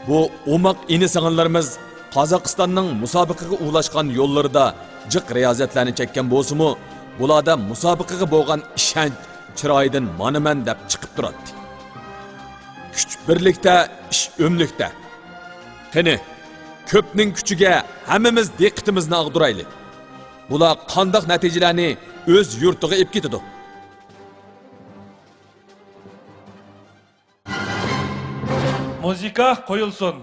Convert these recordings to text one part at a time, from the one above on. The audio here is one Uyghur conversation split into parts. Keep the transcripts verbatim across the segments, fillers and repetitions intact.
بۇ ئوماق ئىنى-سىڭىللىرىمىز قازاقىستاننىڭ مۇسابىقىگە ئۇلاشقان يوللىرىدا جىق رىيازەتلەرنى چەككەن بولسىمۇ، بۇلاردا مۇسابىقىگە بولغان ئىشەنچ چىرايىدىن مانا مەن دەپ چىقىپ تۇراتتى. كۈچ بىرلىكتە، ئىش ئۆملۈكتە. قېنى، كۆپنىڭ كۈچىگە ھەممىمىز دىققىتىمىزنى ئاغدۇرايلى. بۇلار قانداق نەتىجىلەرنى ئۆز يۇرتىغا ئېلىپ كېتىدۇ؟ مۇزىكا قويۇلسۇن.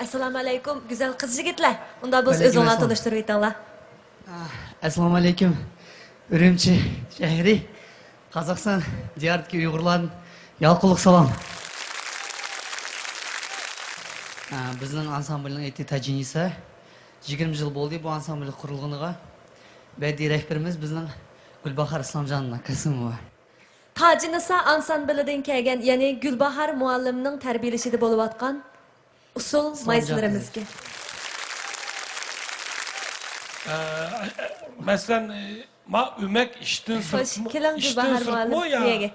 ئەسسالامۇئەلەيكۇم، گۈزەل قىز يىگىتلەر. ئۇنداق بولسا ئۆزۈڭلارنى تونۇشتۇرۇپ ئۆتۈڭلار. ئەسسالامۇئەلەيكۇم. ئۈرۈمچى شەھىرى، قازاقىستان دىيارىدىكى ئۇيغۇرلاردىن يالقۇنلۇق سالام. بىزنىڭ ئانسامبىلنىڭ ئېتى تاجىنىسا. يىگىرمە يىل بولدى بۇ ئانسامبىل قۇرۇلغىنىغا. بەدىئىي رەھبىرىمىز بىزنىڭ گۈلباھار ئىسلامجان قاسىموۋا. تاجىنىسا ئانسامبىلىدىن كەلگەن، يەنى گۈلباھار مۇئەللىمنىڭ تەربىيەلىشىدە بولۇۋاتقان ئۇسسۇل مايسىلىرىمىزكەن. ئە، مەسىلەن، ما ئۆمەك ئىشتىن سىرتمۇ، كېلىڭ، ئىشتىن گۈلباھار سىرتمۇ مۇئەللىم، يا بۇ يەرگە.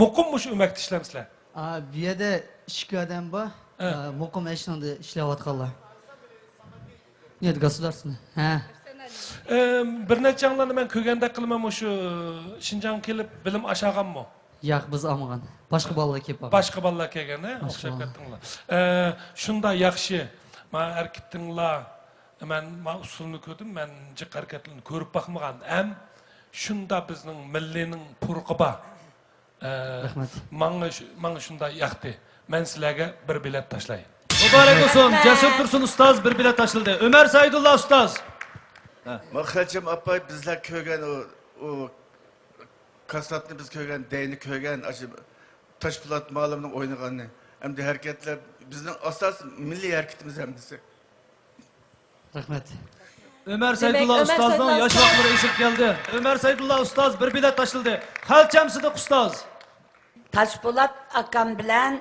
مۇقىم مۇشۇ ئۆمەكتە ئىشلەمسىلەر؟ ئا، بۇ يەردە ئىككى ئادەم بار. ئە، مۇقىم ئەشنىڭدە ئىشلەۋاتقانلار. نېت государственный. ھە. ئە، بىر نەچچەڭلارنى مەن كۆرگەندەك قىلىمەن، مۇشۇ شىنجاڭغا كېلىپ بىلىم ئاشاغانمۇ؟ ياق، بىز ئالمىغان. باشقا بالىلار كېلىپ ئالغان. باشقا بالىلار كەلگەن، ھە؟ باشقا ئوخشاپ بالىلار. كەتتىڭلار. ئە، شۇنداق ياخشى. ما ھەرىكىتىڭلار، مەن ما ئۇسسۇلنى كۆردۈم، مەن جىق ھەرىكەتلىرىنى كۆرۈپ باقمىغان. ھەم شۇنداق بىزنىڭ مىللىينىڭ پۇرىقى بار. ئە، رەھمەت. ماڭا شۇ-، ماڭا شۇنداق ياقتى. مەن سىلەرگە بىر بېلەت تاشلاي. مۇبارەك بولسۇن. جەسۇر تۇرسۇن ئۇستاز بىر بېلەت تاشلىدى. ئۆمەر سەئىدۇللا ئۇستاز. ھە. ماخەجىم ئاپاي، بىزلەر كۆرگەن ئۇ، ئۇ كاساتنى بىز كۆرگەن، دەينى كۆرگەن، ئاشۇ تاشپولات مۇئەللىمنىڭ ئوينىغانىنى. ئەمدى ھەرىكەتلەر بىزنىڭ ئاساسىي مىللىي ھەرىكىتىمىز ھەممىسى. رەھمەت. ئۆمەر سەيدۇللا ئۇستازنىڭ ياش ۋاقىتلىرى ئېسىمگە كەلدى. ئۆمەر سەيدۇللا ئۇستاز، بىر بېلەت تاشلىدى. خەلچەم سىدىق ئۇستاز. تاشپولات ئاكام بىلەن،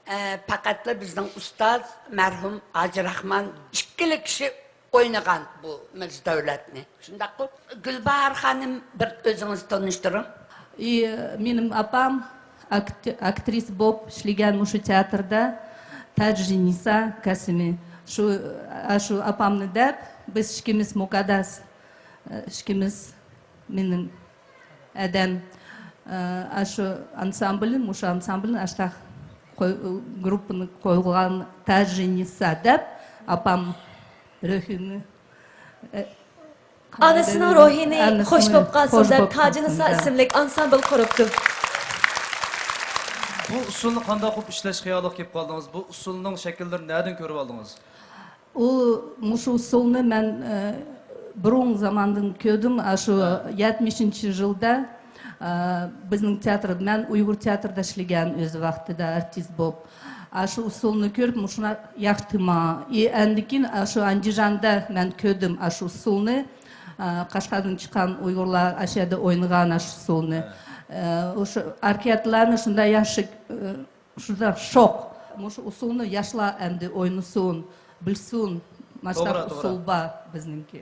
ئە، پەقەتلا بىزنىڭ ئۇستاز مەرھۇم ھاجى راخمان ئىككىلا كىشى ئوينىغان بۇ مىرزا دۆلەتنى. شۇنداققۇ؟ گۈلباھار خانىم، بىر ئۆزىڭىزنى تونۇشتۇرۇڭ. И менің апам акт-, актриса болып ішлеген мушу театрда, Таджи Ниса Касими. Шу, а, шу апамны дәп, біз ішкіміз мукадас, э, ішкіміз менің әдәм, э, ашу ансамблін, мушу ансамблін аштақ қой-, группаны қойған Таджи Ниса дәп, апам рухыны, э, Анасының روھىنى خوش بولۇپ قالسۇن دەپ تاجىنىسا ئىسىملىك ئانسامبىل قۇرۇپتۇ. بۇ ئۇسسۇلنى قانداق قىلىپ ئىشلەش خىيالىغا كېلىپ قالدىڭىز؟ بۇ ئۇسسۇلنىڭ شەكىللىرىنى نەدىن كۆرۈپ ئالدىڭىز؟ ئۇ، مۇشۇ ئۇسسۇلنى مەن، ئە، بۇرۇنقى زاماندىن كۆردۈم. ئاشۇ يەتمىشىنچى يىلدا، ئە، بىزنىڭ تىياتىر، مەن ئۇيغۇر تىياتىرىدا ئىشلىگەن ئۆز ۋاقتىدا ئارتىست بولۇپ. ئاشۇ ئۇسسۇلنى كۆرۈپ، مۇشۇلار ياقتى ماڭا. ئى، ئاندىن كېيىن ئاشۇ ئاندىجاندا مەن كۆردۈم ئاشۇ ئۇسسۇلنى. ئە، قەشقەردىن چىققان ئۇيغۇرلار ئاشۇ يەردە ئوينىغان ئاشۇ ئۇسسۇلنى. ئە، ئوشۇ ئاركېتلارنى شۇنداق ياخشى، ئە، شۇنداق شوق. مۇشۇ ئۇسسۇلنى ياشلار ئەمدى ئوينىسۇن، بىلسۇن. ماشۇنداق ئۇسسۇل بار بىزنىڭكى.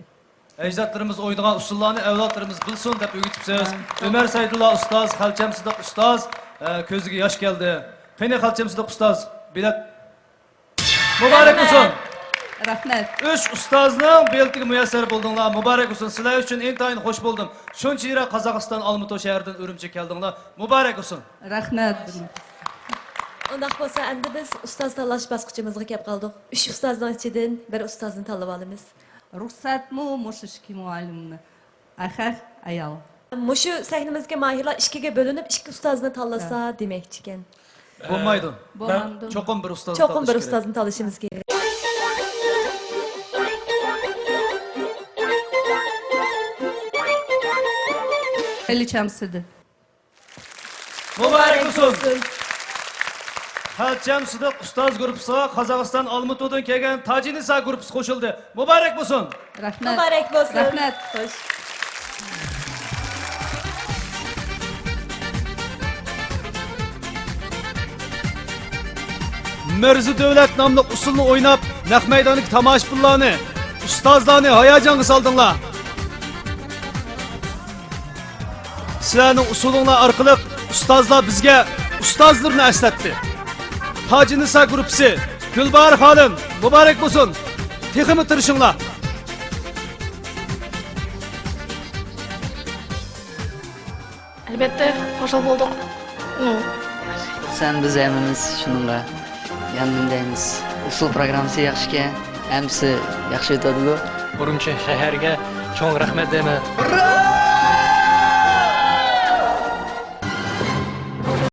ئەجدادلىرىمىز ئوينىغان ئۇسسۇللارنى ئەۋلادلىرىمىز بىلسۇن دەپ ئۆگىتىپسىز. ئۆمەر سەيدۇللا ئۇستاز، خەلچەم سىدىق ئۇستاز، ئە، كۆزىگە ياش كەلدى. قېنى، خەلچەم سىدىق ئۇستاز، بېلەت مۇبارەك بولسۇن! رەھمەت. ئۈچ ئۇستازنىڭ بېلىتىگە مۇيەسسەر بولدۇڭلار. مۇبارەك بولسۇن. سىلەر ئۈچۈن ئىنتايىن خوش بولدۇم. شۇنچە يىراق قازاقىستان ئالمۇتو شەھىرىدىن ئۈرۈمچىگە كەلدىڭلار. مۇبارەك بولسۇن. رەھمەت. ئۇنداق بولسا، ئەمدى بىز ئۇستاز تاللاش باسقۇچىمىزغا كەپ قالدۇق. ئۈچ ئۇستازنىڭ ئىچىدىن بىر ئۇستازنى تاللىۋالىمىز. رۇخسەتمۇ مۇشۇ ئىككى مۇئەللىمنى؟ ئەخەخ، ئايال. مۇشۇ سەھنىمىزگە ماھىرلار ئىككىگە بۆلۈنۈپ، ئىككى ئۇستازنى تاللىسا دېمەكچىكەن. بولمايدۇ. بولمامدۇ؟ مەن چوقۇم بىر ئۇستازنى چوقۇم بىر تاللىشىم كېرەك. ئۇستازنى تاللىشىمىز كېرەك. خەلچەم سىدىق. مۇبارەك بولسۇن! خەلچەم سىدىق ئۇستاز گۇرۇپپىسىغا قازاقىستان ئالمۇتۇدىن كەلگەن تاجىنىسا گۇرۇپپىسى قوشۇلدى. مۇبارەك بولسۇن! رەھمەت. مۇبارەك بولسۇن! رەھمەت. خوش. مىرزا دۆلەت ناملىق ئۇسسۇلنى ئويناپ، نەق مەيداندىكى تاماشىبىنلارنى، ئۇستازلارنى ھاياجانغا سالدىڭلار. سىلەرنىڭ ئۇسسۇلۇڭلار ئارقىلىق ئۇستازلار بىزگە ئۇستازلىرىنى ئەسلەتتى. تاجىنىسا گۇرۇپپىسى، گۈلباھار خانىم، مۇبارەك بولسۇن! تېخىمۇ تىرىشىڭلار! ئەلۋەتتە، خۇشال بولدۇق. سەن بىز ھەممىمىز شۇنىڭغا ياندىن دەيمىز. ئۇسسۇل پروگراممىسى ياخشىكەن، ھەممىسى ياخشى ئۆتۈۋاتىدۇ. ئۈرۈمچى شەھەرگە چوڭ رەھمەت دەيمەن.